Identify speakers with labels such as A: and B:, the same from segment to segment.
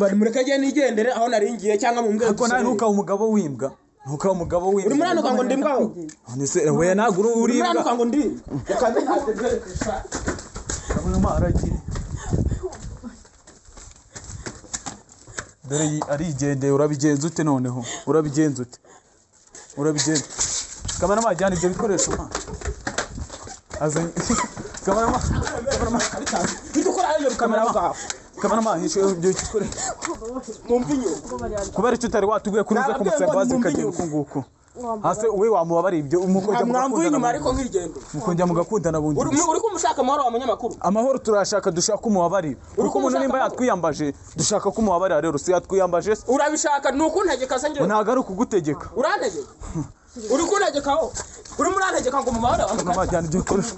A: Bari mureke njye nigendere aho nari ngiye cyangwa mumbwire.
B: Ariko nawe ntukaba umugabo w'imbwa. Ntukaba umugabo w'imbwa.
A: Uri muranuka ngo ndi mbwa wowe?
B: None se we ntabwo uri
A: Uri
B: imbwa.
A: muranuka ngo ndi imbwa? Reka nze ntabwo nkwereke sha.
B: Ndabona aragiye. Dore arigendeye, urabigenza ute noneho? Urabigenza ute? Urabigenza. Kamarama jyana ibyo bikoresho ma. Azanye. Kamarama, kamarama.
A: Ujye ukora ayo kamera ngaho.
B: Kamarama hishe ibyo bikoresho.
A: Mwumve inyuma.
B: Kubera icyo utari watubwiye kuri uza
A: Nababwiye
B: kumusaba
A: ngo
B: imbabazi
A: mwumve
B: bikagenda
A: inyuma.
B: uku nguku. Hase we wamubabariye ibyo mukongera
A: Mwamvuye inyuma
B: mugakundana.
A: ariko nkigendera.
B: Mukongera mugakundana bundi.
A: Uri uri kumushaka amahoro wa munyamakuru?
B: Amahoro turashaka, dushaka umubabarira.
A: Uri
B: Kuko umuntu
A: kumushaka
B: nimba
A: amahoro?
B: yatwiyambaje, dushaka ko umubabarira rero si yatwiyambaje se.
A: Urabishaka ni ukuntegeka se njyewe?
B: Ntabwo ari ukugutegeka.
A: Urantegeka? Uri kuntegeka wowe? Urimo urantegeka ngo mu mahoro abantu
B: Kamarama jyana ibyo bikoresho.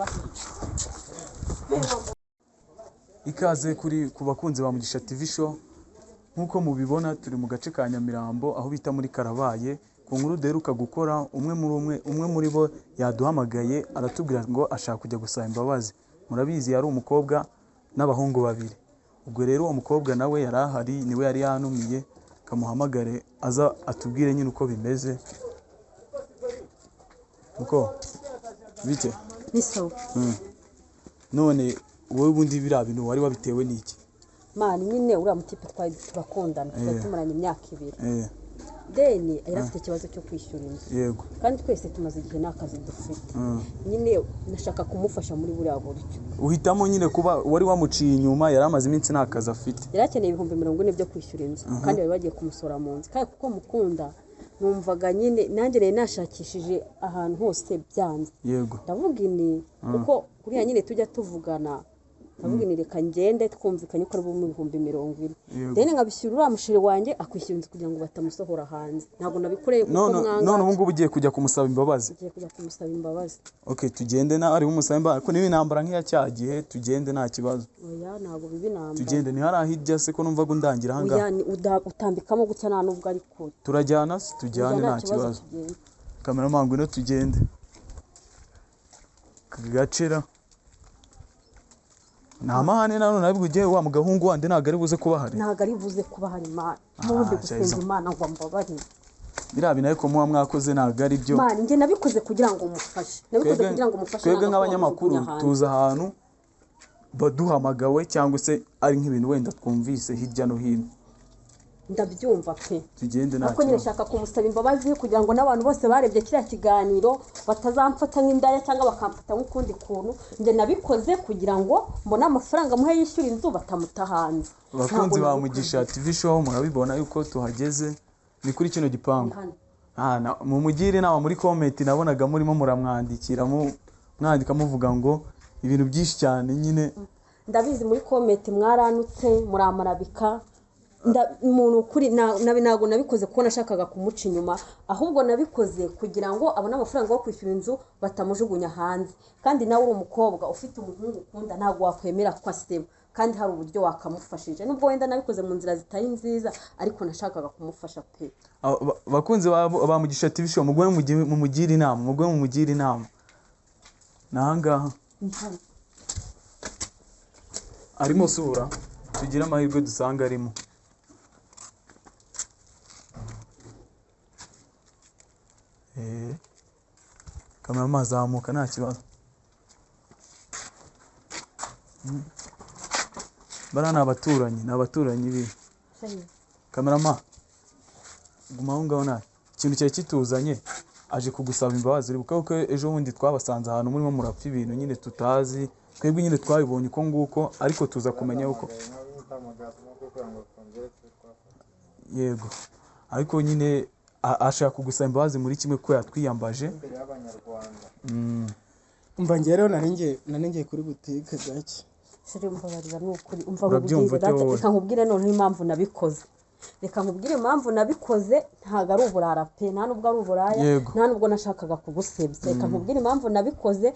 B: Ikaze kuri ku bakunzi ba Mugisha TV show. Nk'uko mubibona turi mu gace ka Nyamirambo aho bita muri Karabaye. Ku nkuru duheruka gukora umwe muri bo yaduhamagaye aratubwira ngo ashaka kujya gusaba imbabazi. Murabizi yari umukobwa n'abahungu babiri. Ubwo rero uwo mukobwa nawe yari ahari, niwe yari yanumiye, kamuhamagare aza atubwire nyine uko bimeze. Uko bite?
C: Ni sawa.
B: None wowe ubundi biriya bintu wari wabitewe n'iki?
C: Mani nyine uriya mutipe twari turakundana, twari tumaranye imyaka 2. Deni yari afite ikibazo cyo kwishyura inzu.
B: Yego.
C: Kandi twese tumaze igihe nta kazi dufite. Nyine nashaka kumufasha muri buriya buryo.
B: Uhitamo nyine kuba wari wamuciye inyuma, yari amaze iminsi nta kazi afite.
C: Yari akeneye 40,000 byo kwishyura inzu, kandi bari bagiye kumusora mu nzu. Kandi kuko mukunda numvaga nyine nanjye nari nashakishije ahantu hose byanze.
B: Yego.
C: Ndavuga ini kuko kuriya nyine tujya tuvugana, ndavuga ini reka ngende twumvikanye ko ari bumwe 40,000.
B: Yego.
C: Deni nkabishyura uriya musheri wanjye akwishyura inzu kugira ngo batamusohora hanze. Ntabwo nabikoreye kuko
B: None
C: mwanga.
B: none ubu ngubu ugiye kujya kumusaba imbabazi.
C: Ngiye kujya kumusaba imbabazi.
B: Okay, tugende na ari bumusaba imbabazi. Ko niba intambara nk'iya cya gihe tugende nta kibazo.
C: Oya ntabwo biba intambara.
B: Tugende ni hariya hirya se ko numvaga undangira aha ngaha.
C: Oya ni utambikamo gutya nta nubwo ari kure.
B: Turajyana se tujyane
C: Oya,
B: nta kibazo.
C: tugende.
B: Cameraman ngwino tugende. Gacera. Nta mahane nano nabwo ugiye wa mugahungu wandi ntabwo ari buze kuba hari.
C: Ntabwo ari buze kuba hari Imana. N'ubundi gusenga
B: Jaizo.
C: Imana ngo ambabarire.
B: Biriya bintu ariko muba mwakoze ntabwo ari byo.
C: Mani njye nabikoze kugira ngo mufashe. Nabikoze kugira ngo mufashe.
B: Twebwe
C: ntabwo
B: nk'abanyamakuru
C: wamujugunya hanze.
B: tuza ahantu baduhamagawe cyangwa se ari nk'ibintu wenda twumvise hirya no hino.
C: Ndabyumva pe.
B: Tugende nta
C: Ariko nyine
B: kibazo.
C: nshaka kumusaba imbabazi kugira ngo n'abantu bose barebye kiriya kiganiro batazamfata nk'indaya cyangwa bakamfata nk'ukundi kuntu. Njye nabikoze kugira ngo mbone amafaranga muhe yishyura inzu batamuta hanze.
B: Abakunzi
C: Ntabwo
B: ba
C: nabikoze.
B: Mugisha TV show murabibona yuko tuhageze ni kuri kino gipangu.
C: Hano.
B: Mumugire inama muri comment, nabonaga murimo muramwandikira mwandika muvuga ngo ibintu byinshi cyane nyine.
C: Ndabizi muri comment mwaranutse muramarabika. Umuntu kuri ntabwo nabikoze kuko nashakaga kumuca inyuma, ahubwo nabikoze kugira ngo abone amafaranga yo kwishyura inzu batamujugunya hanze. Kandi nawe uri umukobwa ufite umuhungu ukunda ntabwo wakwemera ko aseba, kandi hari uburyo wakamufashije. Nubwo wenda nabikoze mu nzira zitari nziza, ariko nashakaga kumufasha pe.
B: Bakunzi ba Mugisha TV show mugwe mumugire inama, mugwe mumugire inama. Nahangaha arimo sura, tugire amahirwe dusanga arimo. Kamera azamuka nta kibazo. Bariya ni abaturanyi, ni abaturanyi bi. Kamerama guma aho ngaho nta ikintu cyari kituzanye, aje kugusaba imbabazi. Uribuka ko ejo bundi twabasanze ahantu murimo murapfa ibintu nyine tutazi, twebwe nyine twabibonye uko nguko, ariko tuza kumenya uko. Yego, ariko nyine ashaka kugusaba imbabazi muri kimwe kuko yatwiyambaje.
A: Umva njye rero nari ngiye kuri butike gake.
C: Sheri umbabarira ni ukuri, umva
B: Urabyumva
C: nkubwire,
B: ute wowe?
C: reka nkubwire noneho impamvu nabikoze. Reka nkubwire impamvu nabikoze, ntabwo ari uburara pe, nta nubwo ari uburaya,
B: Yego.
C: nta nubwo nashakaga kugusebya. Reka nkubwire impamvu nabikoze,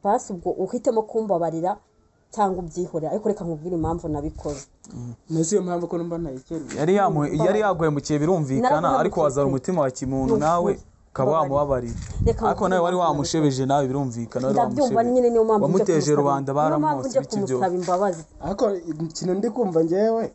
C: basi ubwo uhitemo kumbabarira cyangwa ubyihorera, ariko reka nkubwire impamvu nabikoze.
A: Nasi iyo mpamvu ko numva ntayikeneye.
B: Yari yaguhemukiye birumvikana, ariko wazara umutima wa kimuntu nawe ukaba wamubabarira. Ariko nawe wari wamushebeje nawe birumvikana, wari
C: Ndabyumva
B: wamushebeje.
C: nyine, niyo mpamvu
B: Wamuteje rubanda
C: niyo mpamvu
B: baramwose
C: nje
B: ibiki byose.
C: kumusaba imbabazi.
A: Ariko ikintu ndi kumva njyewe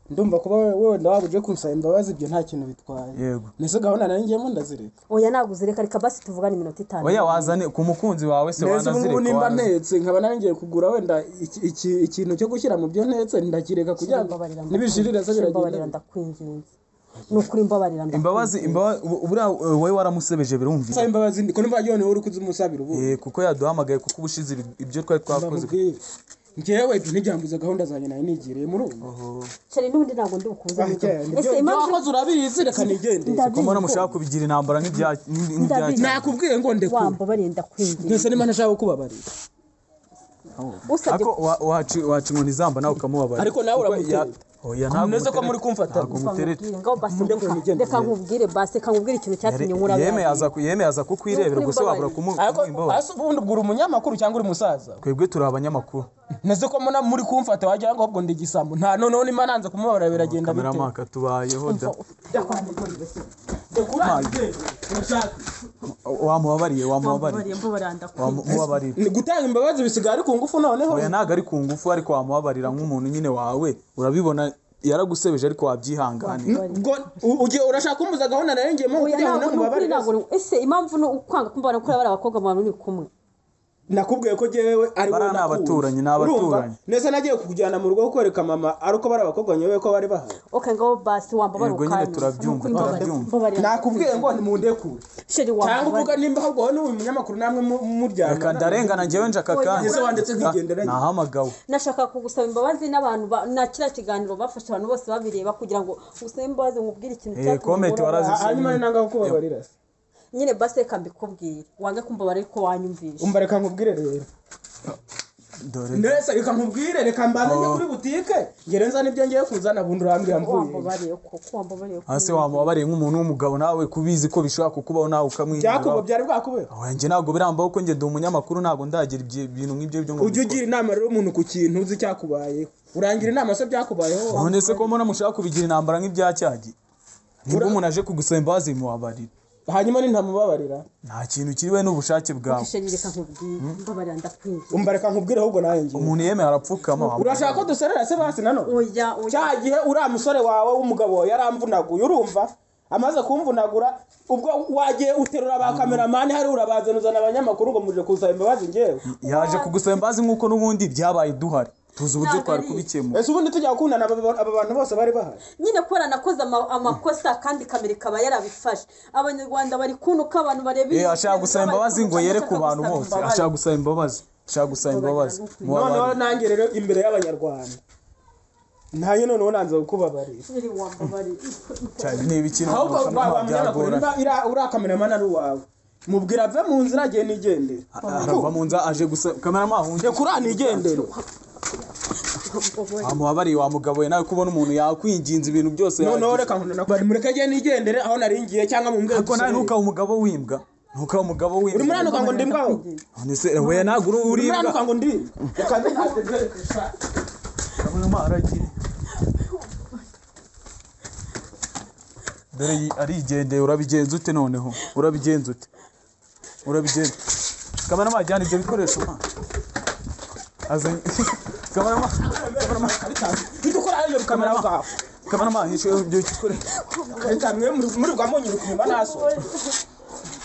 A: Ndumva kuba wenda waba uje kunsaba imbabazi ibyo nta kintu bitwaye.
B: Yego.
A: Nese gahunda nari ngiyemo ndazireka.
C: Oya ntabwo uzireka, reka basi tuvugane iminota 5.
B: Oya wazane ku mukunzi wawe se
A: Nese ubu ngubu
B: wanazireka.
A: nimba ntetse nkaba nari ngiye kugura wenda ikintu cyo gushyira mu byo ntetse ndakireka kugira ngo nibishirira se
C: mbabarira
A: biragenda.
C: Ndakwinginze. Ni ukuri mbabarira ndakwinginze.
B: Imbabazi buriya wowe waramusebeje birumvikana.
A: Saba imbabazi ko nimba noneho uri kuzimusabira ubu.
B: Kuko yaduhamagaye kuko ubushize ibyo twari twakoze.
A: Njyewe ibyo ntibyambuza gahunda zanjye nari nigiriye muri ubu.
C: Chéri n'ubundi ntabwo ndi bukubuze n'ibyo. Ese
A: Ibyo
C: impamvu
A: wakoze urabizi reka nigendere.
B: Ko mbona mushaka kubigira intambara nk'ibya
C: Ndabizi.
A: Nakubwiye ngo ndekure.
C: Wambabariye ndakwinginze.
A: Nese nimba ntashaka kukubabarira.
C: Usabye
B: Ariko waca inkoni izamba nawe ukamubabarira.
A: Ariko nawe uramutereta.
B: Oya ntabwo
A: Nese ko muri kumfata.
B: Ntabwo mutereta.
C: Ngaho basi reka nkubwire basi reka nkubwire ikintu cyatumye nkura.
B: Yemeye aza kukwirebera gusa wabura kumuha imbabazi.
A: Ase ubundi ubwira umunyamakuru cyangwa uri musaza?
B: Twebwe turi abanyamakuru.
A: Nese ko mbona muri kumfata wagira ngo ahubwo ndi igisambo. Nta noneho nimba nanze kumubabarira biragenda bite?
B: Kameramaka tubayeho da. Wamubabariye wamubabariye. Wamubabarira.
A: Gutanga imbabazi bisigaye ari ku ngufu noneho.
B: Oya ntabwo ari ku ngufu ariko wamubabarira nk'umuntu nyine wawe urabibona yaragusebeje ariko wabyihanganira.
A: Ubwo urashaka kumbuza gahunda nari ngiyemo kugira ngo namubabarire.
C: Ese impamvu ni ukwanga kumbabarira kuko bari abakobwa mu bantu kumwe.
A: Nakubwiye ko jewe ari
B: wowe n'abaturanyi n'abaturanyi.
A: Nese nagiye kukujyana mu rugo kwereka mama ariko bari abakobwa nyewe ko bari bahari.
C: Okay ngaho basi wambabara
B: ukanya. Yego nyine turabyumva.
A: Nakubwiye ngo nimundekure. Cyangwa uvuga nimba ahubwo wowe n'uyu munyamakuru namwe muryana.
B: Reka ndarengana njyewe nje aka kanya.
A: Ese wandetse nkigendera.
B: Nahamagawe.
C: Nashaka kugusaba imbabazi n'abantu na kiriya kiganiro bafashe abantu bose babireba kugira ngo usabe imbabazi nkubwire ikintu
B: cyatumye. Comment warazisomye.
A: Hanyuma ni nanga kukubabarira.
C: Nyine basi reka mbikubwire wange kumbabarira ariko wanyumvisha.
A: Umva reka nkubwire rero. Nese reka nkubwire reka mbanze njye kuri butike ngere nzana ibyo ngiye kuzana bundi urambwira mvuye.
C: Wambabariye koko wambabariye.
B: Ase wamubabariye nk'umuntu w'umugabo nawe kubizi ko bishobora kukubaho nawe ukamwihindura.
A: Byakuba byari bwakubeho.
B: Oya njye ntabwo birambaho ko njye ndi umunyamakuru ntabwo ndagira ibintu nk'ibyo byo ngo.
A: Ujye ugira inama rero umuntu ku kintu uzi cyakubayeho. Urangira inama se byakubayeho.
B: None se ko mbona mushaka kubigira intambara nk'ibyacyagi. Nibwo umuntu aje kugusaba imbabazi mubabarira.
A: Hanyuma ni ntamubabarira.
B: Nta kintu kiriwe n'ubushake bwawe.
C: Reka nkubwire mbabarira ndakwinginze.
A: Umva reka nkubwire ahubwo nawe ngiye.
B: Umuntu yemeye arapfukama.
A: Urashaka ko duserera se basi nanone?
C: Oya oya.
A: Cya gihe uriya musore wawe w'umugabo yaramvunaguye urumva? Amaze kumvunagura ubwo wagiye uterura ba kameramani hari urabazana uzana abanyamakuru ngo muje kusaba imbabazi ngewe.
B: Yaje kugusaba imbabazi nk'uko n'ubundi byabaye duhari. Tuzi uburyo twari kubikemura.
A: Ese ubundi tujya gukundana aba bantu bose bari bahari?
C: Nyine kubera nakoze amakosa kandi kamera ikaba yarabifashe. Abanyarwanda bari kunuka abantu bareba.
B: Ashaka gusaba imbabazi ngo yere ku bantu bose. Ashaka gusaba imbabazi. Ashaka gusaba imbabazi.
A: Noneho nanjye rero imbere y'abanyarwanda. Ntayo noneho nanze kukubabarira.
B: Cyane ni ibikino.
A: Ahubwo uriya kameramani ari uwawe. Mubwira ave mu nzira agiye nigendere.
B: Arava mu nzira aje gusa kameramani ahunge.
A: Rekura nigendere.
B: Wamubabariye wa mugabo we nawe kubona umuntu yakwinginze ibintu byose.
A: Noneho reka bari mureke agiye nigendere aho naringiye cyangwa mumbwire.
B: Ariko nawe ntukabe umugabo w'imbwa. Ntukabe umugabo w'imbwa.
A: Uri muranuka ngo ndi imbwa wowe?
B: None se we ntabwo uri imbwa.
A: Uri muranuka ngo ndi imbwa. Reka
B: Kameramani aragiye. Dore arigendeye urabigenza ute noneho? Urabigenza ute? Urabigenza. Kameramani ajyana ibyo bikoresho ma. Azanye Kameramani
A: Bidukora ayo kamera bwawe.
B: Kameramani ibyo bikoresho.
A: Reka mwe muri bwamonye uri kunyuma naso.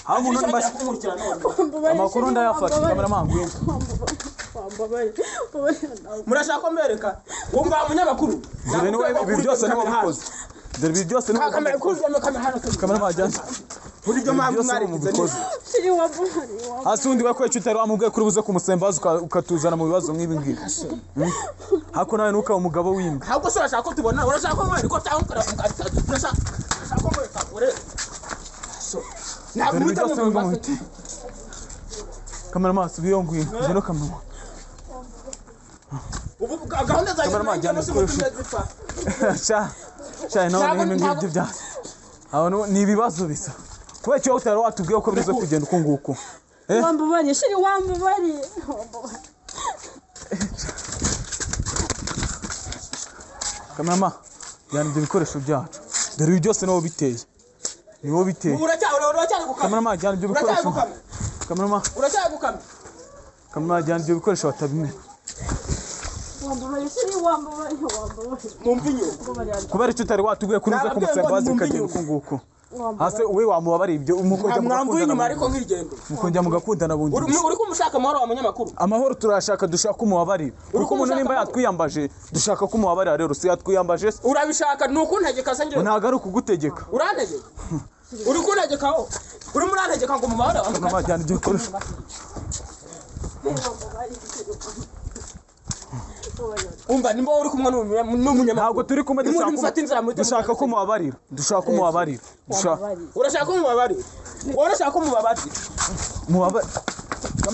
B: Ha muntu ni amakuru ndayafata kameramani ngwino.
A: Murashaka ko mbereka? Wumva umunyamakuru.
B: Dore ni wewe ibi byose ni wabikoze. Dore ibi byose ni
A: kamera kuzemo kamera hano.
B: Kameramani ajyana.
A: Muri byo mpamvu mwarigize.
B: Hasi undi bakweca utari wamubwiye kuri buze kumusembaza ukatuzana mu bibazo nk'ibi ngibi. Hako nawe ntukabe umugabo w'imbwa.
A: Ahubwo se urashaka ko tubona urashaka ko mwereka cyangwa urashaka ko mwereka ure. Ntabwo
B: muta mu bibazo. Kameramani subiyo ngwino. Ngwino kameramani.
A: Ubu gahunda zanjye
B: Kameramani ibikoresho. Sha sha nawe ni ngibyo bya. Aho ni ibibazo bisa. Kubera icyo utari watubwiye ko bizo kugenda uko nguko.
C: Wambabariye shiri wambabariye.
B: Kameramani jyana ibyo bikoresho byacu. Dore ibi byose niwo biteye. Niwo biteye.
A: Uracyari gukama.
B: Kameramani jyana ibyo bikoresho. Kameramani
A: uracyari gukama.
B: Kameramani jyana ibyo bikoresho batabimena.
C: Wambabaye sheri, wambabaye, wambabaye.
A: Mumva inyuma.
B: Kubera icyo utari watubwiye kuri uze
A: Nababwiye
B: kumusaba
A: ngo
B: imbabazi
A: nimumve
B: bikagenda
A: inyuma.
B: uku nguku. Hase we wamubabariye ibyo mukongera
A: Mwamvuye
B: mugakundana
A: inyuma ariko nkigende.
B: mukongera mugakundana bundi
A: Uri
B: bushya.
A: uri kumushaka amahoro wa munyamakuru.
B: Amahoro turayashaka, dushaka kumubabarira.
A: Uri
B: Kuko umuntu
A: kumushaka
B: nimba
A: amahoro?
B: yatwiyambaje dushaka kumubabarira, rero si yatwiyambaje se?
A: Urabishaka ni ukuntegeka se njyewe.
B: Ntabwo ari ukugutegeka.
A: Urantegeka. Uri kuntegeka ho. Urimo urantegeka ngo mubabare wa mukarita.
B: Amajyana ibyo bikoresho.
A: Umva nimba uri kumwe n'umunyamakuru.
B: Ntabwo turi kumwe,
A: Nimwe
B: dushaka
A: nimufate inzira muhite
B: dushaka
A: mufate.
B: kumubabarira, dushaka kumubabarira, dushaka
A: Urashaka ko mubabarira. Wowe urashaka ko mubabarira.
B: mubabarira.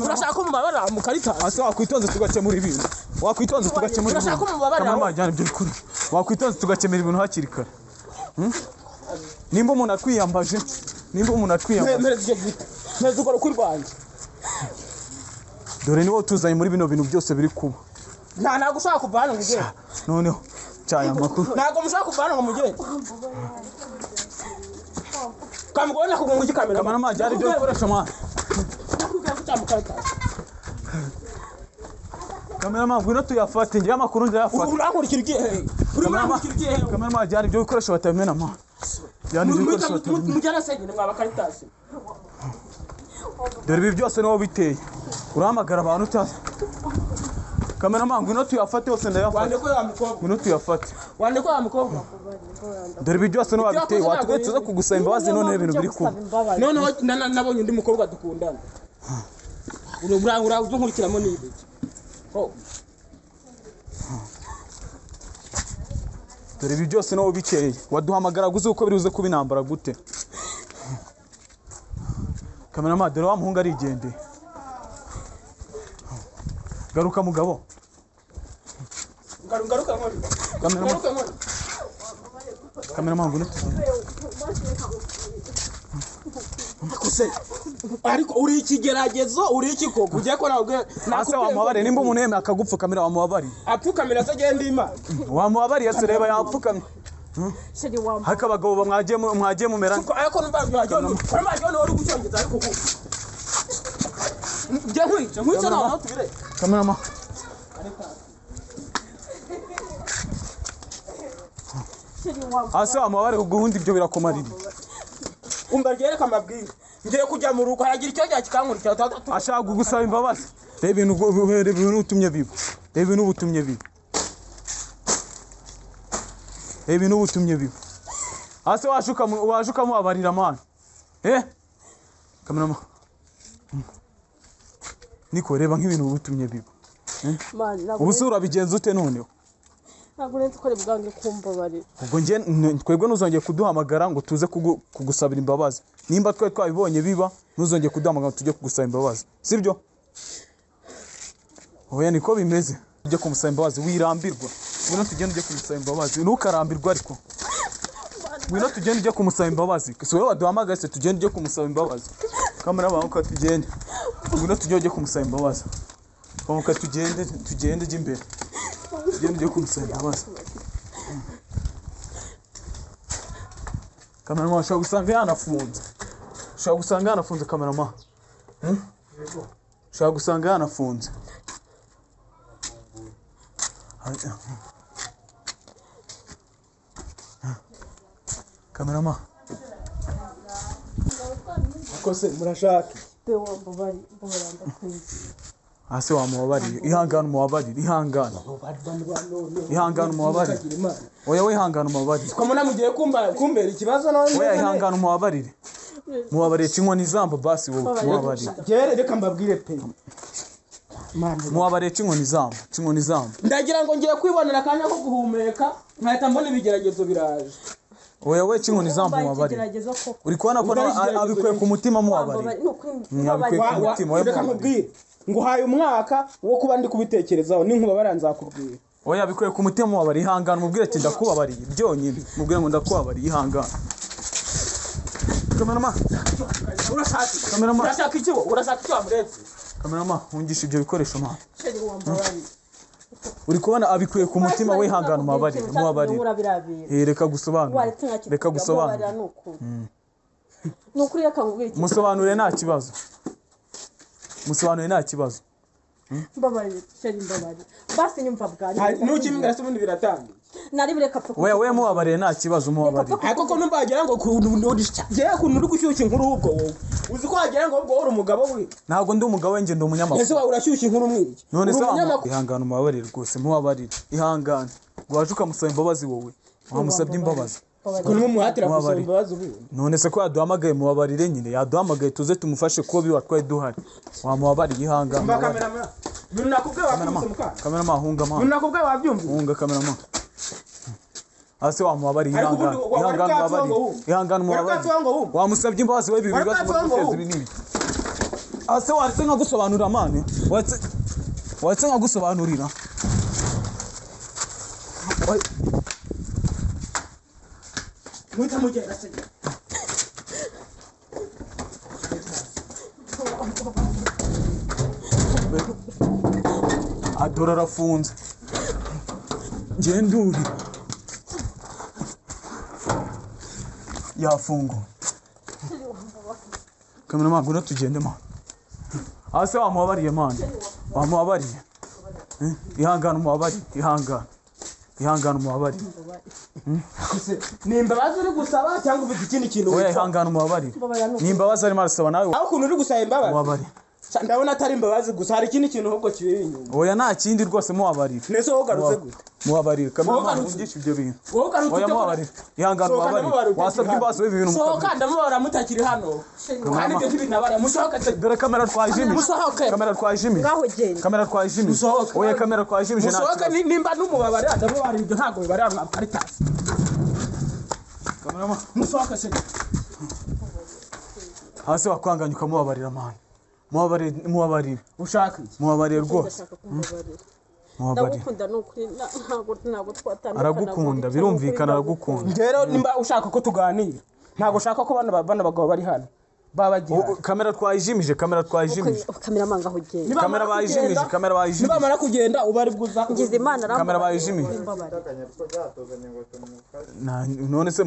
A: Urashaka ko mubabarira mukarita.
B: Ase wakwitonze tugakemura ibintu, wakwitonze tugakemura
A: Urashaka
B: ibintu.
A: ko mubabarira?
B: Kamara majyana ibyo bikoresho. Wakwitonze tugakemura ibintu hakiri kare. Hmm? Nimba umuntu atwiyambaje, nimba umuntu atwiyambaje,
A: Mpereza icyo giti. Mpereza urwo rukwi rwanjye.
B: Dore niwo tuzanye muri bino bintu byose biri kuba.
A: Ntabwo ushaka kuva hano ngo ugende.
B: Noneho cyaya amakuru.
A: Ntabwo mushaka kuva hano ngo mugende. Kamugabanya kugonga igikamera.
B: Kamara majyana ibyo bikoresho mwana.
A: Nakubwiye ko cyamukarita.
B: Kamera ngwino tuyafate, ngewe amakuru ndayafata.
A: Urankurikira ugiye hehe? Urimo urankurikira ugiye hehe?
B: Kamera majyana ibyo bikoresho batabimena mwana. Jyana ibyo bikoresho batabimena.
A: Mujyana se nyine mwaba karitasi.
B: Dore ibi byose niwo biteye. Urahamagara abantu utazi. Kamera ngwino tuyafate yose ndayafata.
A: Wande ko ya mukobwa.
B: Ngwino tuyafate.
A: Wande ko ya mukobwa.
B: Dore ibi byose niwo wabiteye. Watubwiye tuze kugusaba imbabazi none ibintu biri kuba.
A: Noneho nabonye undi mukobwa dukundana. Ura uzunkurikiramo ni ibiki? Oh.
B: Dore ibi byose niwo bikeye. Waduhamagara guze uko biri uze kuba intambara gute? Kamera dore wa muhungu arigendeye. Garuka mugabo.
A: Ngaruka nkore.
B: Kamera
A: Ngaruka nkore.
B: Kamera ngwino tugende.
A: Akose. Ariko uri ikigeragezo, uri iki koko? Ugiye ko nawe
B: Ase wamubabariye nimba umuntu yemeye akagupfukamira wamubabariye.
A: Apfukamira se agenda ima.
B: Wamubabariye se reba yapfukamye.
C: Sheri, wambabaye.
B: Ariko abagabo mwagiye mumera.
A: Kuko ariko numva wagiye numva uri gucyongeza ariko kuko. Njye nkwice naho tubire.
B: Kamera
C: Sheri, wambabaye.
B: Ase wamubabariye ubundi ibyo birakumarira.
A: Umva ryereka amabwire. Ngiye kujya mu rugo haragira icyo gihe kikankurikira.
B: Ashaka kugusaba imbabazi. Reba ibintu utumye biba. Reba ibintu utumye biba. Reba ibintu utumye biba. Ase waje ukamubabarira mwana. Eh? Kamera Niko reba nk'ibintu utumye biba. Ubu se urabigenza ute noneho?
C: Ntabwo nzi ko ari bwange kumbabarira.
B: Ubwo nge twebwe ntuzongeye kuduhamagara ngo tuze kugusabira imbabazi. Nimba twe twabibonye biba ntuzongeye kuduhamagara ngo tujye kugusaba imbabazi. Sibyo? Oya niko bimeze. Ujye kumusaba imbabazi wirambirwa. Ngwino tugende ujye kumusaba imbabazi. Ntukarambirwa ariko. Ngwino tugende ujye kumusaba imbabazi. Si wowe waduhamagaye se tugende ujye kumusaba imbabazi. Kamera banguka tugende. Ngwino tugende ujye kumusaba imbabazi. Banguka tugende tugende ujye imbere. Tugende ujye kumusaba imbabazi. Kamera ushobora gusanga yanafunze. Ushobora gusanga yanafunze kamera. Ushobora gusanga yanafunze. Kamera
A: Akose murashaka.
C: Be wambabaye, ndakwinginze.
B: Ase wamubabariye. Ihangane umubabarire, ihangane. Ihangane umubabarire. Oya we ihangane umubabarire.
A: Ko mugiye kumbera ikibazo none.
B: Oya ihangane umubabarire. Mubabarire cinkwa nizamba basi wowe mubabarire.
A: Gere reka mbabwire pe.
B: Mubabarire cinkwa nizamba, cinkwa nizamba.
A: Ndagira ngo ngiye kwibonera akanya ko guhumeka nkahita mbona ibigeragezo biraje.
B: Oya we cinkwa nizamba mubabarire. Uri kubona ko abikuye ku mutima mubabarire. Abikuye ku mutima.
A: Reka nkubwire. Nguhaye umwaka wo kuba ndi kubitekerezaho ninkubabara nzakubwira.
B: Oya bikuye ku mutima mubabarire, ihangane umubwire ati ndakubabariye byonyine. Mubwire ngo ndakubabariye ihangane. Kamera
A: Urashaka urashaka iki? Urashaka iki wamuretse?
B: Kamera hungisha ibyo bikoresho ma. Uri kubona abikuye ku mutima we ihangane umubabarire, mubabarire. Reka gusobanura. Reka gusobanura.
C: Nukuri reka nkubwire iki.
B: Musobanure nta kibazo. Musobanure nta kibazo.
C: Mbabarira chéri, mbabarira basi, nyumva bwa
A: Ntukimbwira se ubundi biratangiye.
C: Nari bireka pfa.
B: We mubabarire, nta kibazo, mubabarire.
A: Ariko ko numva wagira ngo ngewe ukuntu uri gushyushya inkuru, ahubwo wowe uzi ko wagira ngo ahubwo wowe uri umugabo we.
B: Ntabwo ndi umugabo we, njye ndi umunyamakuru.
A: Ese wowe urashyushya inkuru mwiki?
B: None
A: Uri
B: se
A: umunyamakuru.
B: Ihangane umubabarire rwose, mubabarire, ihangane. Waje ukamusaba imbabazi, wowe wamusabye imbabazi.
A: Ukuntu mumuhatira gusaba
B: Mubabarire.
A: imbabazi ubundi.
B: None se ko yaduhamagaye? Mubabarire nyine, yaduhamagaye tuze tumufashe kuko biba twari duhari. Wamubabarire, ihangane.
A: Mba cameraman, ibintu nakubwiye wabyumvise mukaka?
B: Cameraman, hunga man.
A: Ibintu nakubwiye wabyumvise?
B: Hunga cameraman. Ase wamubabarire.
A: Ariko ubundi
B: Ihangane.
A: wari
B: Ihangane,
A: bwapfa ngo
B: mubabarire.
A: wumve.
B: Ihangane,
A: Wari
B: mubabarire.
A: bwapfa ngo wumve.
B: Wamusabye imbabazi we, ibi
A: Wari
B: bibazo
A: bwapfa ngo
B: muri guteza
A: wumve.
B: ibi n'ibi. Ase waretse nkagusobanurira man, waretse nkagusobanurira.
A: Muhita mugenda se.
B: Adora arafunze, ngenduri yafunguwe. Cameraman, ngwino tugende man. Ase wamubabarire man, wamubabarire. Eh, ihangane umubabarire, ihangane, ihangane umubabarire.
A: Ni imbabazi uri gusaba cyangwa ufite ikindi kintu
B: Oya,
A: witwa?
B: ihangane umubabarire, ni imbabazi arimo arasaba nawe.
A: Aho ukuntu uri gusaba imbabazi,
B: Mubabarire.
A: Ndabona atari imbabazi gusa, hari ikindi kintu ahubwo kibiri inyuma.
B: Oya, nta kindi rwose, mubabarire.
A: Nese wowe ugarutse gute?
B: Mubabarire cameraman.
A: Wowe ugarutse.
B: Wumvishe ibyo bintu.
A: Wowe ugarutse
B: Oya,
A: ute?
B: mubabarire, ihangane,
A: Sohoka,
B: mubabarire.
A: ndamubara utakiri
B: Wasabye
A: hano.
B: imbabazi ibi bintu
A: Sohoka,
B: mukabiri.
A: ndamubara mutakiri hano, kandi ibyo ntibinabara, musohoke se.
B: Dore kamera twayijimije.
A: Musohoke.
B: Kamera twayijimije.
C: Ngaho genda.
B: Kamera twayijimije.
A: Musohoke.
B: Oya, kamera twayijimije, nta
A: Musohoke.
B: kibazo.
A: Nimba n'umubabare ndamubara, ibyo ntabwo bibarira mwa karitasi.
B: Cameraman.
A: Musohoke se.
B: Hasi wakwanganya ukamubabarira man, mubabarire, mubabarire.
A: Ushaka iki?
B: Mubabarire rwose.
C: Ndashaka kumubabarira.
B: Mubabarire.
C: Ndagukunda ni ukuri, ntabwo twatandukana.
B: Aragukunda, birumvikana, aragukunda.
A: Rero nimba ushaka ko tuganira, ntabwo ushaka ko bano bagabo bari hano baba bagiye.
B: Kamera twayijimije, kamera twayijimije.
C: Cameraman, ngaho genda.
A: Nibamara
B: Kamera bayijimije,
A: kugenda-
B: kamera bayijimije.
A: Nibamara kugenda uba ari bwuza.
C: Ngize Imana
B: Kamera
C: arambabarira.
B: bayijimije.
C: Mbabarira.
B: None se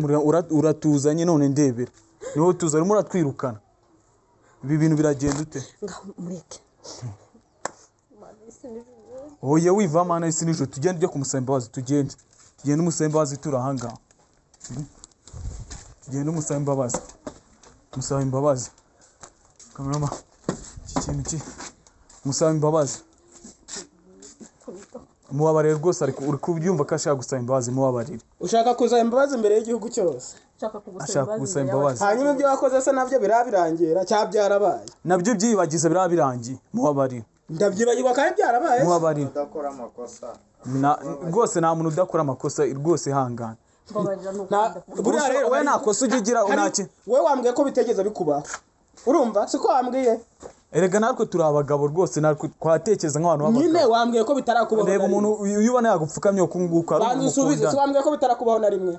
B: uratuzanye none ndebera niho tuza, urimo uratwirukana, ibi bintu biragenda ute?
C: Ngaho mureke. Imana, isi n'ijuru.
B: Oya, wiva mana isi nijoro, tugende ujye kumusaba imbabazi, tugende, tugende umusaba imbabazi, turi ahangaha. Tugende umusaba imbabazi, musaba imbabazi. Cameraman, iki kintu ki musaba imbabazi, mubabarire rwose, ariko uri kubyumva ko ashaka gusaba imbabazi, mubabarire.
A: Ushaka kuzaba imbabazi imbere y'igihugu cyose?
C: Nshaka kugusaba
B: Ashaka
C: imbabazi
B: kugusaba
C: imbere
B: imbabazi.
A: Hanyuma ibyo wakoze se nabyo birabirangira cyangwa byarabaye?
B: Nabyo byibagize, biraba birangiye, mubabarire.
A: Ndabyibagirwa kandi byarabaye?
B: Mubabarire.
D: Udakora amakosa.
B: Rwose nta muntu udakora amakosa rwose, ihangane.
C: Mbabarira ni ukuri.
A: Buriya rero
B: Wowe nta kosa ujya ugira, nta
A: wowe wambwiye ko bitegeza bikubaho, urumva siko wambwiye?
B: Erega natwe turi abagabo rwose, natwe twatekereza nk'abantu
A: Nyine
B: b'abagabo.
A: wambwiye ko bitarakubaho
B: Reba
A: na rimwe.
B: umuntu iyo ubona yagupfukamye uku nguku ari
A: Banza
B: umuntu
A: usubize, si
B: mukundana.
A: wambwiye ko bitarakubaho na rimwe?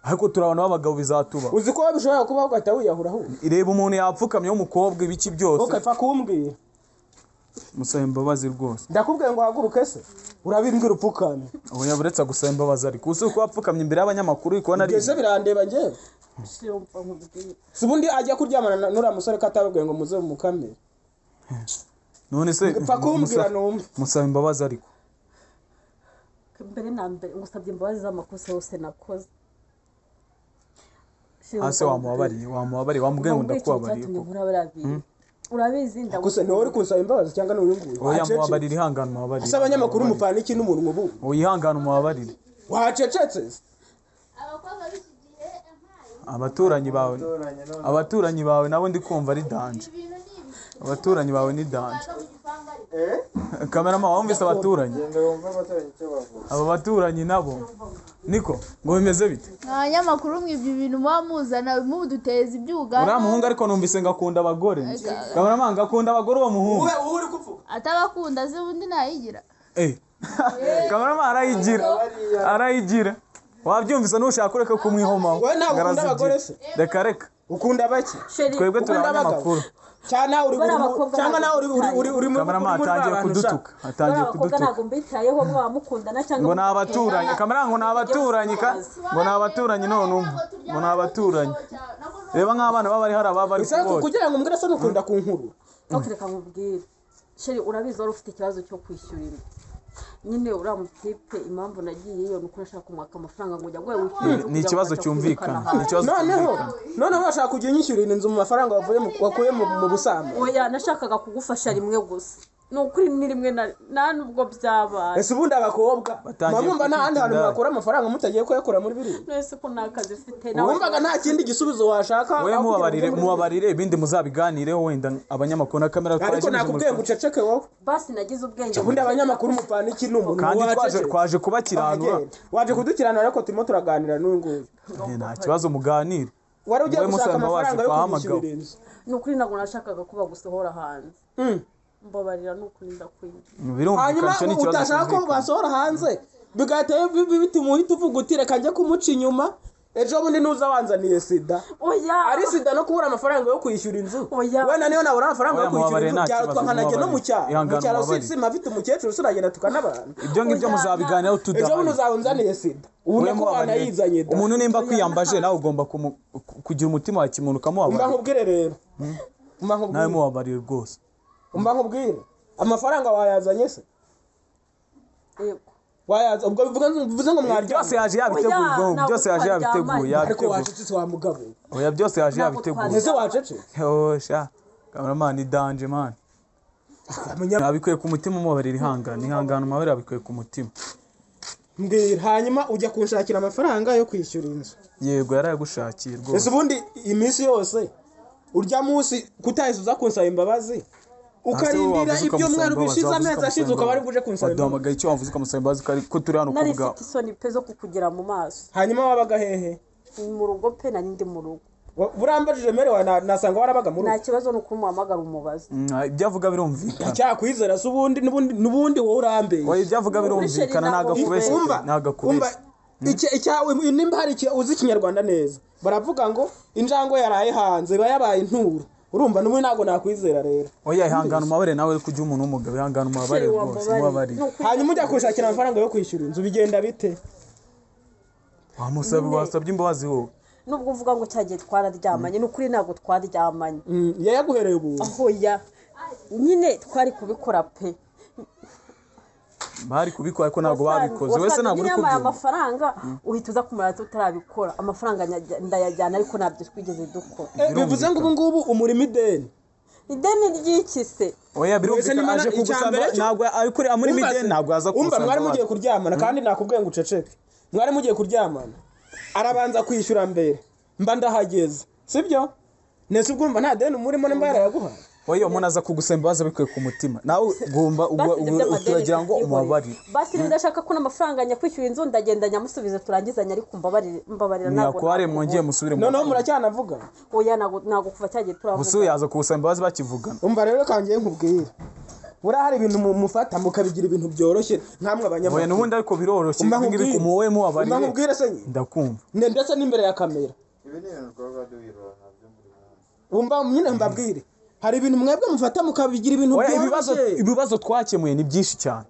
B: Ariko turi abantu b'abagabo, bizatuba.
A: Uzi ko bishobora kubaho ugahita wiyahura ahubwo.
B: Reba umuntu yapfukamye w'umukobwa, ibiki byose.
A: Ukapfa kumbwira.
B: Musaba imbabazi rwose.
A: Ndakubwiye ngo uhaguruke se, urabimbwira upfukamye.
B: Oya, buretse gusaba imbabazi, ariko uzi ko wapfukamye imbere y'abanyamakuru, uri kubona ari
A: Ibyo se birandeba njyewe?
C: Siyumva nkubwire.
A: Si ubundi ajya kuryamana n'uriya musore ko atababwiye ngo muze mumukamire?
B: None se
A: Pfa kumbwira numve.
B: Musaba imbabazi ariko.
C: Mbere na mbere ngusabye imbabazi z'amakosa yose nakoze.
B: Hasi wamubabarire, wamubabarire, wamubwiye ngo ndakubabariye
C: Cyatumye
B: koko.
C: nkora biriya bintu urabizi.
A: Gusa ni wowe uri kunsaba imbabazi cyangwa ni uyu nguyu?
B: Oya,
A: Wacecetse.
B: mubabarire, ihangane, mubabarire.
A: Ese abanyamakuru mupfana iki n'umuntu ubu?
B: Oya, ihangane, umubabarire.
A: Wacecetse se?
E: Abakobwa b'iki gihe ampaye.
B: Abaturanyi bawe,
D: Abaturanyi none.
B: abaturanyi bawe nabo ndi kumva ari danger.
E: Ibintu ni ibi.
B: Abaturanyi bawe ni danger.
E: Baza mu gipangu ariko.
D: Eh?
B: Cameraman, wumvise abaturanyi?
D: Genda wumve abaturanyi icyo bavuga.
B: Aba baturanyi nabo niko ngo bimeze bite?
E: Abanyamakuru mwibyo ibintu muba muzana muduteza ibyugana.
B: Uriya muhungu ariko numvise ngo akunda abagore. Cameraman, ngo akunda abagore uwo muhungu.
A: Wowe wowe uri kuvuga.
E: Atabakunda se ubundi nayigira?
B: Eh, cameraman arayigira, arayigira, wabyumvise? Nushaka ureke kumwihomaho.
A: Wowe ntabwo
B: Ngo
A: ukunda
B: arazigira.
A: abagore se?
B: Reka reka.
A: Ukunda bake?
C: Chéri,
B: Twebwe turi
A: Ukunda abagabo?
B: abanyamakuru.
A: Cyangwa nawe uri
C: Bariya
A: uri
C: bakobwa
A: cyangwa nawe uri muri
B: Cameraman
A: uri muri
B: atangiye
A: ba bantu ushaka.
B: kudutuka, atangiye
C: bariya bakobwa
B: kudutuka.
C: ntabwo mbitayeho, mwaba mukundana cyangwa
B: Ngo ni abaturanyi, cameraman, ngo ni abaturanyi ka, ngo ni abaturanyi none umva ngo ni abaturanyi. Reba nk'abana baba bari hari ababa bari
A: Ushaka
B: kubota.
A: kugira ngo umbwire se nukunda ku nkuru?
C: Ok, reka nkubwire. Chéri, urabizi wari ufite ikibazo cyo kwishyura inzu. Nyine uriya mutipe, impamvu nagiyeyo ni uko nashaka kumwaka amafaranga ngo ujya guhe wishyura inzu
B: Ni
C: kugira ngo
B: ikibazo
C: ubashe
B: cyumvikana,
C: kwirukana
B: ni ikibazo
A: Noneho
B: cyumvikana.
A: noneho urashaka kujya unyishyurira inzu mu mafaranga wakuye mu busambanyi?
C: Oya, nashakaga kugufasha rimwe gusa, ni ukuri, ni rimwe nta nubwo byabaye.
A: Ese ubundi abakobwa
B: Batangiye
A: mwumva nta handi hantu
B: kwita
A: mwakura amafaranga mutagiye kuyakura muri biriya?
C: Nese ko nta kazi ufite?
A: Wumvaga nta kindi gisubizo washaka
B: Wowe
A: aho kugira ngo
B: mubabarire,
A: ujye muri
B: mubabarire, ibindi muzabiganireho wenda abanyamakuru na kamera
A: biriya? Ariko
B: twajimije
A: nakubwiye ngo uceceke wowe.
C: Basi nagize ubwenge.
A: Ubundi abanyamakuru mupfana iki n'umuntu
B: Kandi twaje
A: wacecetse?
B: twaje kubakiranura.
A: Agenda. Waje kudukiranura, ariko turimo turaganira n'uyu nguyu.
B: Nta kibazo, muganire.
A: Wari ugiye
B: Wowe
A: gushaka
B: musaba imbabazi,
A: amafaranga yo
B: twahamagawe.
A: kunyishyurira inzu.
C: Ni ukuri, ntabwo nashakaga ko bagusohora hanze. Mbabarira, ni ukuri, ndakwinginze.
B: Birumvikana,
A: Hanyuma
B: icyo ni ikibazo
A: utashaka ko
B: cyumvikana.
A: basohora hanze, bigahita bituma uhita uvuga uti reka njye kumuca inyuma. Ejo bundi nuza wanzaniye sida,
C: Oya.
A: ari sida no kubura amafaranga yo kwishyura inzu.
C: Oya.
A: Wenda niyo nabura amafaranga
B: Oya,
A: yo kwishyura
B: mubabarire,
A: inzu,
B: nta
A: byarutwa
B: kibazo,
A: nkanajya no mu
B: mubabarire.
A: cyaro. Mu
B: Ihangane,
A: cyaro
B: mubabarire.
A: sima mfite umukecuru, sinagenda tukanabana.
B: Ibyo ngibyo
C: Oya,
B: muzabiganiraho
A: Ejo bundi
B: tudahari.
A: uzaba unzaniye sida, ubu
B: Wowe
A: nako
B: mubabarire.
A: wanayizanye da.
B: Umuntu nimba akwiyambaje, nawe ugomba kugira umutima wa kimuntu
A: Umva
B: ukamubabarira.
A: nkubwire rero, umva
B: Nawe
A: nkubwire.
B: mubabarire rwose.
A: Umva nkubwire, amafaranga wayazanye se?
C: Yego.
A: Wayaza, ubwo bivuze ngo mwaryamye?
B: Byose yaje yabiteguye.
C: Oya,
B: Ubwo
C: ntabwo
B: byose yaje yabiteguye.
C: twaryamanye.
A: Ariko
B: Yabiteguye.
A: wacecetse wa mugabo.
B: Oya, byose yaje
C: Ntabwo
B: yabiteguye.
A: Ese wacecetse?
B: Oh, sha cameraman, danger man. Yabikuye ku mutima, umubabarira, ihangane, ihangane, umubabarira, yabikuye ku mutima.
A: Mbwira, hanyuma ujya kunshakira amafaranga yo kwishyura inzu?
B: Yego, yarayagushakiye
A: Ese
B: rwose.
A: ubundi iminsi yose urya munsi kutahise uza kunsaba imbabazi, ukarindira ibyumweru bishize, amezi ashize, ukaba ari buje kunsaba imbabazi?
B: Waduhamagaye icyo wavuze ukamusaba imbabazi, ko turi hano
C: Nari
B: kubwawe.
C: mfite isoni pe zo kukugira mu maso.
A: Hanyuma wabaga hehe?
C: Mu rugo pe, nari ndi mu rugo.
A: Burambajije mere wawe, nasanga warabaga mu
C: Nta
A: rugo.
C: kibazo, ni uko umuhamagara umubaza.
B: Ibyo avuga birumvikana.
A: Cyakwizera se ubundi? N'ubundi wowe urambeye.
B: Oya, ibyo avuga birumvikana, ntabwo akubeshya pe,
A: Umva,
B: ntabwo
A: umva,
B: akubeshya.
A: Nimba hari uzi ikinyarwanda neza, baravuga ngo injangwe yaraye hanze iba yabaye inturo. Urumva n'ubundi ntabwo nakwizera rero.
B: Oya, ihangane, umubabare, nawe uri kujya umuntu w'umugabo, ihangane, umubabare
C: Chéri,
B: rwose.
C: wambabarire.
B: Umubabarire.
C: Ni ukuri.
A: Hanyuma ujya kunshakira amafaranga yo kwishyura inzu, bigenda bite?
B: Wamusabye, wasabye imbabazi wowe.
C: Nubwo uvuga ngo cyagiye twararyamanye, ni ukuri ntabwo twaryamanye.
A: Yayaguhereye ubuntu?
C: Oya nyine, twari kubikora pe.
B: Bari kubikora ariko ntabwo babikoze wese,
C: Wasanze
B: ntabwo uri
C: nyine yampaye
B: kubyumva.
C: amafaranga, uhita uza kumurata utarabikora, amafaranga ndayajyana, ariko ntabyo twigeze dukora.
A: Bivuze ngo ubu ngubu umurimo ideni?
C: Ideni ry'iki se?
B: Oya, birumvikana,
A: Wese
B: aje
A: nimba
B: kugusaba
A: icya mbere
B: ntabwo ari kuri muri
A: Umva
B: mideni,
A: se,
B: ntabwo aza
A: umva,
B: kugusaba
A: mwari mugiye
B: imbabazi.
A: kuryamana, kandi nakubwiye ngo uceceke. Mwari mugiye kuryamana, arabanza kwishyura mbere, mba ndahageze, sibyo? Nese ubwo urumva nta deni umurimo nimba yarayaguhaye?
B: Oya, umuntu aza kugusaba imbabazi abikuye ku mutima, nawe ugomba
C: Basi ibyo by'amadeni
B: uragira ngo
C: tubyihorere.
B: umubabarire.
C: Basi niba udashaka ko n'amafaranga nyakwishyura inzu, ndagenda nyamusubize turangizanye, ariko mbabarire, mbabarira, ntabwo
B: Ntiyakuhariye, mwongeye musubire mu
A: Noneho muracyanavuga?
C: Oya, ntabwo kuva cyagiye
B: Gusa
C: turavuga.
B: yaza kugusaba imbabazi bakivugana.
A: Umva rero, kangiye nkubwire, buriya hari ibintu mufata mukabigira ibintu byoroshye nkamwe
B: Oya,
A: abanyamakuru.
B: n'ubundi ariko biroroshye.
A: Umva
B: Ibi ngibi
A: nkubwire.
B: kumuwowe
A: Umva
B: mubabarire.
A: nkubwire se nyine.
B: Ndakumva.
A: Ndetse n'imbere ya kamera.
D: Ibi ni ibintu twaba duhura nabyo buri munsi.
A: Umva nyine mbabwire, hari ibintu mwebwe mufata mukabigira ibintu
B: Oya, ibibazo
A: byoroshye.
B: ibibazo twakemuye ni byinshi cyane,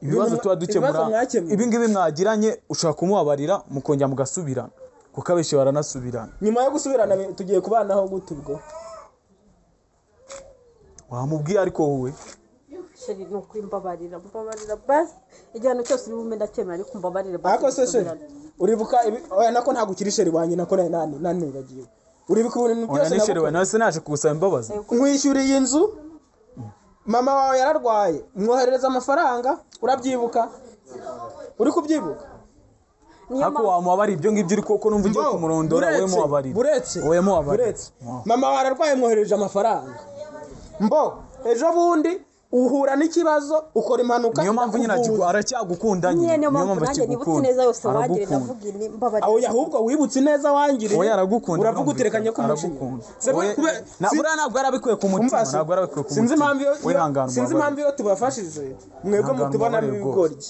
B: ibibazo tuba dukemura.
A: Ibibazo mwakemuye.
B: Ibi ngibi mwagiranye, ushobora kumubabarira mukongera mugasubirana, kuko abenshi baranasubirana.
A: Nyuma yo gusubirana tugiye kubanaho gute ubwo?
B: Wamubwiye ariko wowe.
C: Chéri, ni ukuri, mbabarira, mbabarira, basi igihano cyose uri bume ndacyemera, ariko mbabarire basi
A: Ariko se chéri,
C: dusubirane.
A: uribuka ibi? Oya, nako ntabwo ukiri chéri wanjye, nako nari nanibagiwe. Uribuka ibintu
B: Oya,
A: byose
B: ni chéri we
A: nagukoreye?
B: nawe se naje kugusaba imbabazi.
A: Nkwishyuriye inzu, mama wawe yararwaye, mwoherereza amafaranga, urabyibuka? Uri kubyibuka?
C: Niyo
B: Ariko
C: mpamvu
B: wamubabarira ibyo ngibyo uri koko numva ugiye
A: Mbo,
B: kumurondora, wowe
A: buretse,
B: mubabarire.
A: Buretse,
B: Wowe mubabarire.
A: buretse. Mama wawe ararwaye, mwohereje amafaranga. Mbo ejo bundi uhura n'ikibazo, ukora impanuka,
B: Niyo mpamvu nyine
A: ndakuvuza.
B: aracyagukunda nyine.
C: Nyine niyo mpamvu nanjye nibutse
B: akigukunda.
C: neza yose wangiriye,
B: Aragukunda.
C: ndavuga ini mbabarira.
A: Aho ahubwo wibutse ineza wangiriye.
B: Oya, aragukunda.
A: Uravuga uti reka njye kumucinya.
B: Aragukunda.
A: Se
B: Oya, buriya ntabwo yarabikuye ku mutima,
A: Umva se,
B: ntabwo yarabikuye ku
A: sinzi
B: mutima.
A: impamvu iyo
B: Wihangane,
A: sinzi
B: umubabarire.
A: impamvu iyo tubafashije mwebwe
B: Ihangane,
A: mutubonamo
B: umubabarire.
A: ibigoryi,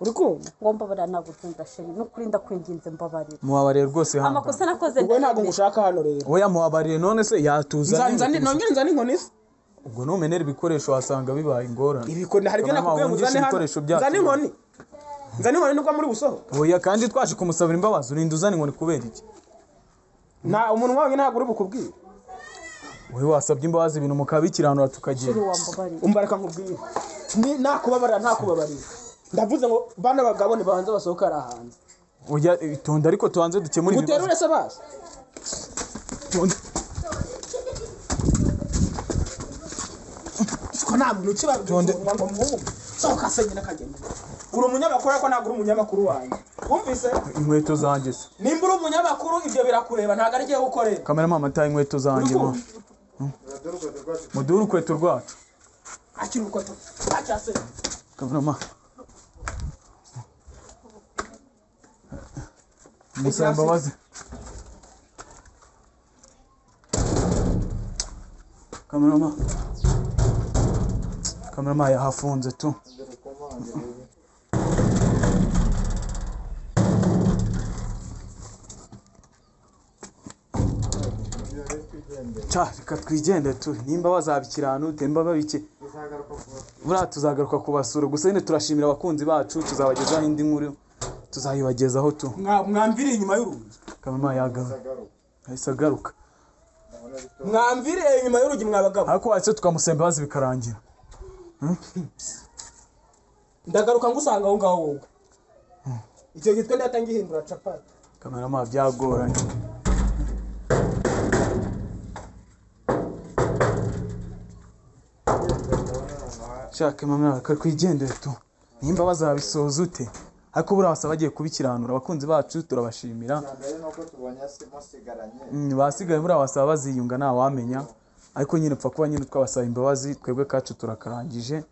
A: uri kumva?
C: Ngo mbabarira, ntabwo ukunda chéri, ni ukuri ndakwinginze, mbabarira.
B: Mubabarire rwose, ihangane.
C: Amakosa nakoze
A: Ubwo ntabwo
C: ndayemera.
A: ngushaka hano rero.
B: Oya, mubabarire, none se yatuzanye?
A: Nongere nzane inkoni se?
B: Ubwo numenera ibikoresho wasanga bibaye ingorane.
A: Ibikoni hari ibyo
B: Kamara,
A: nakubwiye ngo
B: wumvishe
A: uzane hano.
B: ibikoresho byacu.
A: Nzane inkoni, nzane inkoni nubwo muri busohoka.
B: Oya, kandi twaje kumusabira imbabazi, urinda uzana inkoni kubera iki?
A: Nta umuntu wawe, ntabwo uri bukubwire.
B: Wowe wasabye imbabazi ibintu mukabikiranura tukagenda.
C: Sheri wambabariye.
A: Umbaraka nkubwire. Ni nakubabarira ntakubabarira. Ndavuze ngo bana bagabo nibanze basohoka ari hanze.
B: Oya itonde ariko tubanze dukemure ibibazo.
A: Nguterure se basi.
B: Itonde.
A: Siko nta muntu ukibabwira ngo mwumve. Sohoka se nyine akagenda. Uri umunyamakuru ariko ntabwo uri umunyamakuru wanjye. Wumvise?
B: Inkweto zanjye se.
A: Nimba uri umunyamakuru ibyo birakureba ntabwo ari jyewe ukorera.
B: Kameramani mataye inkweto zanjye ma. Muduhe urukweto rwacu.
A: Akira urukweto. Akira se.
B: Kameramani. Musaba imbabazi. Kameramani. Kameramani yahafunze tu. Ca reka twigendere tu nimba bazabikirana nimba babiki buriya tuzagaruka kubasura gusa nyine turashimira abakunzi bacu tuzabagezaho indi nkuru tuzayibagezaho tu.
A: Mwamviriye inyuma y'urugi.
B: Kameramani yagaruka ahise agaruka.
A: Mwamviriye inyuma y'urugi mwabagabo.
B: Ariko watse tukamusaba imbabazi bikarangira.
A: Ndagaruka ngusanga aho ngaho wowe. Icyo gitwe ndatangihindura capati.
B: Kameramani byagoranye. Shaka mama reka twigendere tu nimba bazabisoza ute ariko buriya basaba bagiye kubikiranura abakunzi bacu turabashimira. Basigaye buriya basaba baziyunga ntawamenya ariko nyine upfa kuba nyine twabasaba imbabazi twebwe kacu turakarangije.